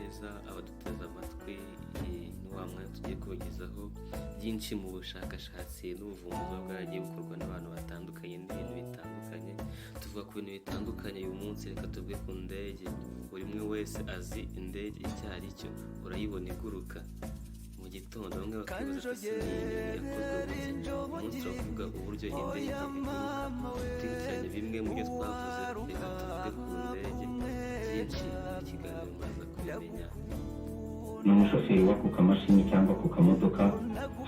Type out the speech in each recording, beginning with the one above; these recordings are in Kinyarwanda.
Neza abaduteze amatwi. Ni wa mwanya tugiye kubagezaho byinshi mu bushakashatsi n'ubuvumbuzi buba bwaragiye bukorwa n'abantu batandukanye n'ibintu bitandukanye. Tuvuga ku bintu bitandukanye. Uyu munsi reka tuvuge ku ndege. Buri umwe wese azi indege icyo ari cyo, urayibona iguruka mu gitondo, bamwe bakibaza ati: "Ese ni inyoni yakozwe gute?" Uyu munsi turavuga uburyo indege iguruka, twibukiranye bimwe mu byo twavuze. Reka tuvuge ku ndege byinshi mu kiganiro, muraza kubimenya. Ni umushoferi w'ako kamashini cyangwa ako kamodoka.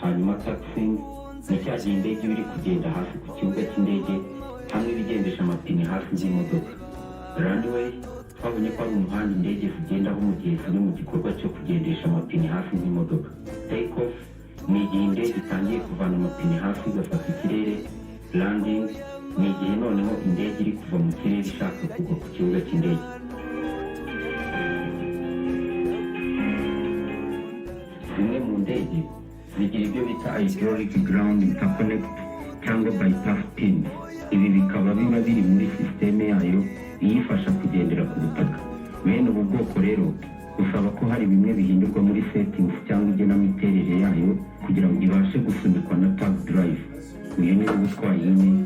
Hanyuma taxiing ni cya gihe indege iba iri kugenda hasi ku kibuga cy'indege, hamwe ibigendesha amapine hasi nk'imodoka. Runway twabonye ko ari umuhanda indege zigendaho mu gihe ziri mu gikorwa cyo kugendesha amapine hasi nk'imodoka. Take off ni igihe indege itangiye kuvana amapine hasi igafata ikirere. Landing ni igihe noneho indege iri kuva mu kirere ishaka kugwa ku kibuga cy'indege. Zimwe mu ndege zigira ibyo bita hydraulic ground interconnect cyangwa bypass pins. Ibi bikaba biba biri muri sisiteme yayo iyifasha kugendera ku butaka. Bene ubu bwoko rero busaba ko hari bimwe bihindurwa muri settings cyangwa igenamiterere yayo kugira ngo ibashe gusunikwa na tug drive. Uyu niwe uba utwaye nyine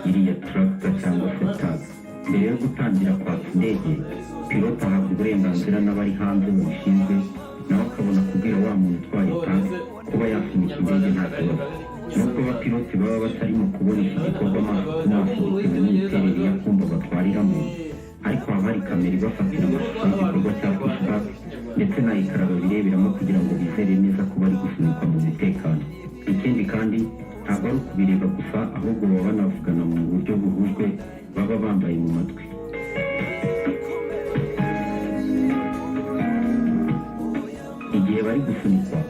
iriya tractor cyangwa se tug. Mbere yo gutangira kwatsa indege, pilote ahabwa uburenganzira n'abari hanze babishinzwe, nawe akabona kubwira wa muntu utwaye tug kuba yasunika indege nta kibazo. Nubwo abapilote baba batarimo kubona iki gikorwa amaso ku maso bitewe n'imiterere y'akumba batwariramo, ariko haba hari kamera ibafatira amashusho y'igikorwa cya pushback ndetse na écran babireberamo kugira ngo bizere neza ko bari gusunikwa mu mutekano. Ikindi kandi, ntabwo ari ukubireba gusa, ahubwo baba banavugana mu buryo buhujwe baba bambaye mu matwi. Igihe bari gusunikwa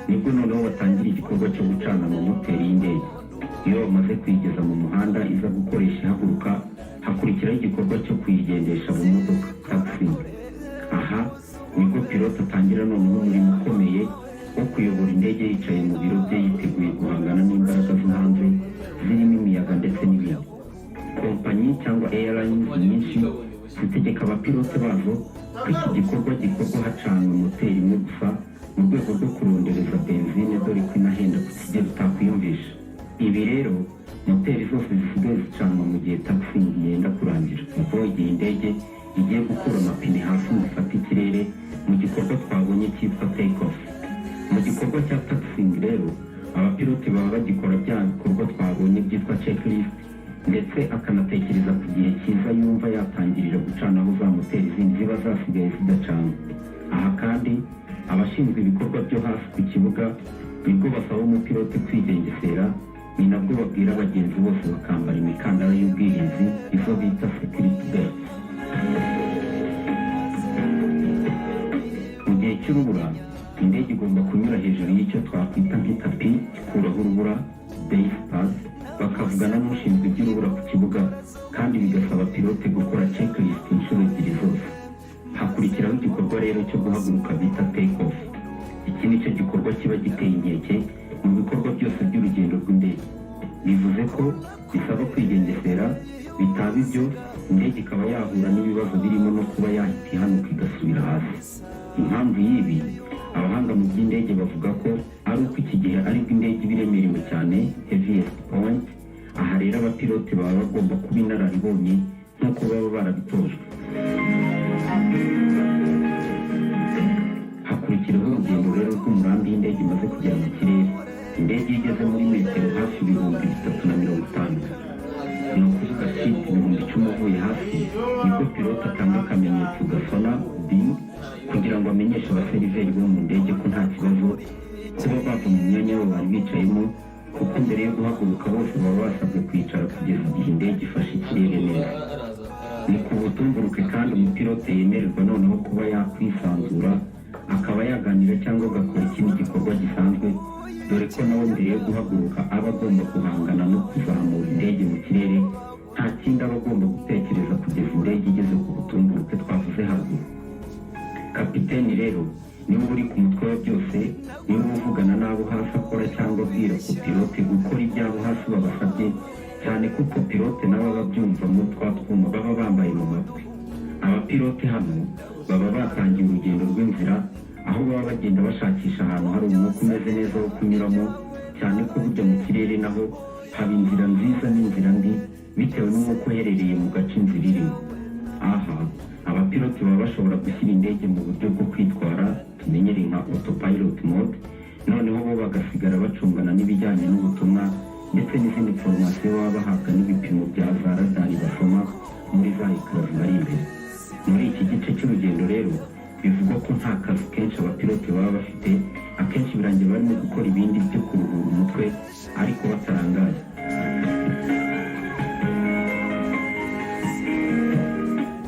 nibwo noneho batangira igikorwa cyo gucana amamoteri y'indege. Iyo bamaze kuyigeza mu muhanda iza gukoresha ihaguruka, hakurikiraho igikorwa cyo kuyigendesha mu modoka, taxiing. Aha nibwo pilote atangira noneho umurimo ukomeye wo kuyobora indege yicaye mu biro bye, yiteguye guhangana n'imbaraga zo hanze zirimo imiyaga ndetse n'ibindi. Kompanyi cyangwa airlines nyinshi zitegeka abapilote bazo ko iki gikorwa gikorwa hacanwe moteri imwe gusa mu rwego rwo kurondereza benzine, dore ko inahenda ku kigero utakwiyumvisha. Ibi rero, moteri zose zisigaye zicanwa mu gihe taxiing yenda kurangira, kuko igihe indege igiye gukura amapine hasi ngo ifate ikirere mu gikorwa twabonye cyitwa take off. Mu gikorwa cya taxiing rero, abapilote baba bagikora bya bikorwa twabonye byitwa checklist, ndetse akanatekereza ku gihe cyiza yumva yatangirira gucanaho za moteri zindi ziba zasigaye zidacanwa. Aha kandi abashinzwe ibikorwa byo hasi ku kibuga nibwo basaba umupilote kwigengesera. Ni nabwo babwira abagenzi bose bakambara imikandara y'ubwirinzi, izo bita security belt. Mu gihe cy'urubura, indege igomba kunyura hejuru y'icyo twakwita nk'itapi ikuraho urubura, base pad, bakavugana n'ushinzwe iby'urubura ku kibuga, kandi bigasaba pilote gukora checklist inshuro ebyiri zose. Hakurikiraho igikorwa rero cyo guhaguruka bita take off. Iki ni cyo gikorwa kiba giteye inkeke mu bikorwa byose by'urugendo rw'indege. Bivuze ko bisaba kwigengesera, bitaba ibyo indege ikaba yahura n'ibibazo birimo no kuba yahita ihanuka igasubira hasi. Impamvu y'ibi, abahanga mu by'indege bavuga ko ari uko iki gihe aribwo indege iba iremerewe cyane, heaviest point. Aha rero abapilote baba bagomba kuba inararibonye nk'uko baba barabitojwe. Hakurikiraho urugendo rero rw'umurambi y'indege imaze kugera mu kirere. Indege iyo igeze muri metero hafi 3050, ni ukuvuga feet 10,000 uvuye hasi, nibwo pilote atanga akamenyetso gasona ding kugira ngo amenyeshe abaseriveri bo mu ndege ko nta kibazo kuba bava mu myanya yabo bari bicayemo, kuko mbere yo guhaguruka bose baba basabwe kwicara kugeza igihe indege ifashe ikirere neza. Ni ku butumburuke kandi umupilote yemererwa noneho kuba yakwisanzura, akaba yaganira cyangwa agakora ikindi gikorwa gisanzwe, dore ko nawe mbere yo guhaguruka aba agomba guhangana no kuzamura indege mu kirere. Nta kindi aba agomba gutekereza kugeza indege igeze ku butumburuke twavuze haruguru. Kapiteni rero niwe uri ku mutwe wa byose, niwe uvugana n'abo hasi, akora cyangwa abwira copilote gukora iby'abo hasi babasabye, cyane ko copilote nawe aba abyumva muri twa twuma baba bambaye mu matwi. Abapilote hano baba batangiye urugendo rw'inzira, aho baba bagenda bashakisha ahantu hari umwuka umeze neza wo kunyuramo, cyane ko burya mu kirere naho haba inzira nziza n'inzira mbi bitewe n'umwuka uherereye mu gace inzira irimo. Aha abapilote baba bashobora gushyira indege mu buryo bwo kwitwara tumenyereye nka autopilot mode, noneho bo bagasigara bacungana n'ibijyanye n'ubutumwa ndetse n'izindi information baba bahabwa n'ibipimo bya za radari basoma muri za écran zibari imbere. Muri iki gice cy'urugendo rero bivugwa ko nta kazi kenshi abapilote baba bafite. Akenshi birangira barimo gukora ibindi byo kuruhura umutwe ariko batarangaye.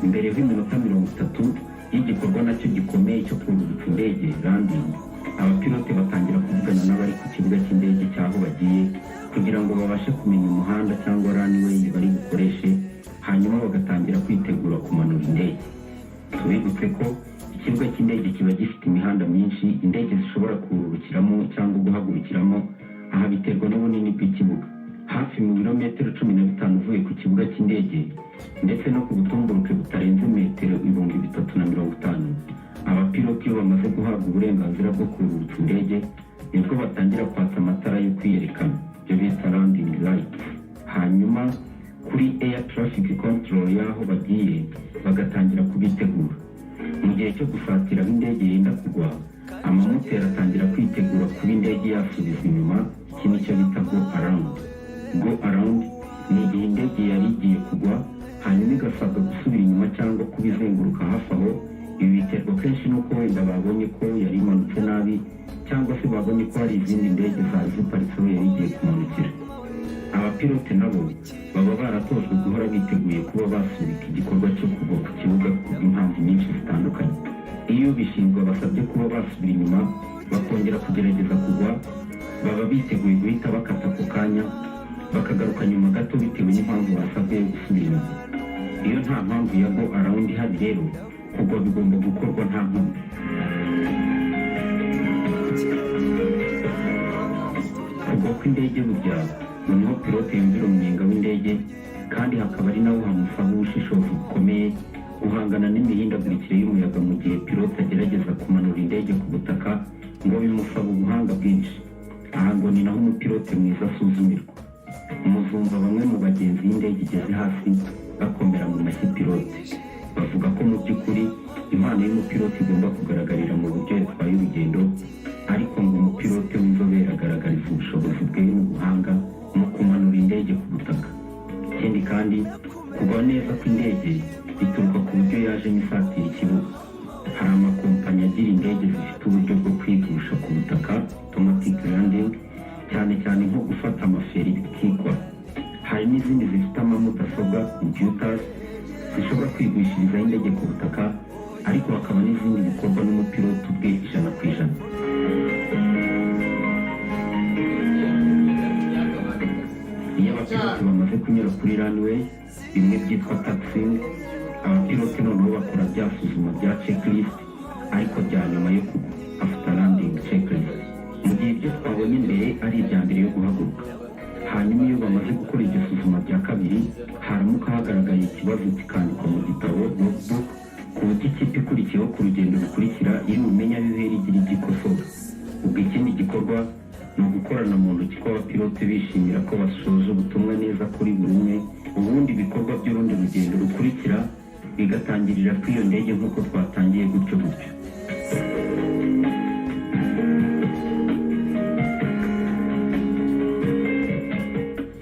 Mbere y'iminota 30 y'igikorwa nacyo gikomeye cyo kururutsa indege, landing, abapilote batangira kuvugana n'abari ku kibuga cy'indege cy'aho bagiye kugira ngo babashe kumenya umuhanda cyangwa runway bari bukoreshe, hanyuma bagatangira kwitegura kumanura indege. Tubibutse ko ikibuga cy'indege kiba gifite imihanda myinshi indege zishobora kururukiramo cyangwa guhagurukiramo. Aha biterwa n'ubunini bw'ikibuga. Hafi mu birometero 15 uvuye ku kibuga cy'indege ndetse no ku butumburuke butarenze metero 3050, abapiloti iyo bamaze guhabwa uburenganzira bwo kururutsa indege nibwo batangira kwatsa amatara yo kwiyerekana, ibyo bita landing lights, hanyuma kuri air traffic control y'aho bagiye bagatangira kubitegura. Mu gihe cyo gusatira aho indege yenda kugwa, amamoteri atangira kwitegura kuba indege yasubizwa inyuma. Iki nicyo bita go around. Go around ni igihe indege yari igiye kugwa hanyuma igasabwa gusubira inyuma cyangwa kuba izenguruka hafi aho. Ibi biterwa kenshi n'uko wenda babonye ko yari imanutse nabi cyangwa se babonye ko hari izindi ndege zari ziparitse aho yari igiye kumanukira. Abapilote nabo baba baratojwe guhora biteguye kuba basubika igikorwa cyo kugwa ku kibuga kubw'impamvu nyinshi zitandukanye. Iyo ubishinzwe basabye kuba basubira inyuma bakongera kugerageza kugwa, baba biteguye guhita bakata ako kanya bakagaruka nyuma gato bitewe n'impamvu basabwe yo gusubira inyuma. Iyo nta mpamvu ya go around ihari rero, kugwa bigomba gukorwa nta nkomyi. Kugwa kw'indege burya noneho pilote yumvira umunyenga w'indege, kandi hakaba ari nawo hamusaba ubushishozi bukomeye guhangana n'imihindagurikire y'umuyaga. Mu gihe pilote agerageza kumanura indege ku butaka, ngo bimusaba ubuhanga bwinshi. Aha ngo ni naho umupilote mwiza asuzumirwa. Muzumva bamwe mu bagenzi y'indege igeze hasi bakomera mu mashyi pilote, bavuga ko mu by'ukuri impano y'umupilote igomba kugaragarira mu buryo yatwaye urugendo. Ariko ngo umupilote w'inzobere agaragariza ubushobozi bwe n'ubuhanga mu kumanura indege ku butaka. Ikindi kandi, kugwa neza kw'indege bituruka ku buryo yajemo isatira ikibuga. Hari amakompanyi agira indege zifite uburyo bwo kwigusha ku butaka, automatic landing, cyane cyane nko gufata amaferi bikikora. Hari n'izindi zifite amamudasobwa, computers, zishobora kwigwishirizaho indege ku butaka, ariko hakaba n'izindi bikorwa n'umupilote ubwe 100%. Iyo abapilote bamaze kunyura kuri runway, bimwe byitwa taxiing, abapilote noneho bakora bya suzuma bya checklist ariko bya nyuma yo kugwa, after landing checklist, mu gihe ibyo twabonye mbere ari ibya mbere yo guhaguruka. Hanyuma iyo bamaze gukora iryo suzuma rya kabiri, haramuka hagaragaye ikibazo kikandikwa mu gitabo, logbook, ku buryo ikipe ikurikiyeho ku rugendo rukurikira iri bumenye aho ihera igira ibyo ikosora. Ubwo ikindi gikorwa ni ugukorana mu ntoki kw'abapilote bishimira ko basoje ubutumwa neza kuri buri umwe, ubundi ibikorwa by'urundi rugendo rukurikira bigatangirira kuri iyo ndege nk'uko twatangiye, gutyo gutyo.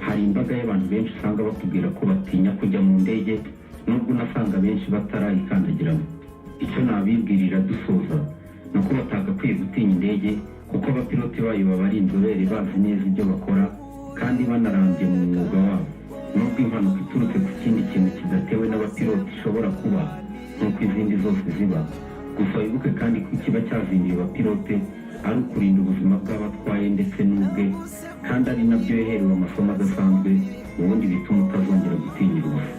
Hari imbaga y'abantu benshi usanga bakubwira ko batinya kujya mu ndege, nubwo unasanga benshi batarayikandagiramo. Icyo nabibwirira dusoza ni uko batagakwiye gutinya indege, kuko abapilote bayo baba ari inzobere, bazi neza ibyo bakora kandi banarambye mu mwuga wabo. Nubwo impanuka iturutse ku kindi kintu kidatewe n'abapilote ishobora kuba nk'uko izindi zose ziba, gusa wibuke kandi ko ikiba cyazinduye abapilote ari ukurinda ubuzima bw'abatwaye ndetse n'ubwe, kandi ari nabyo yaherewe amasomo adasanzwe ubundi bituma utazongera gutinyira ubusa.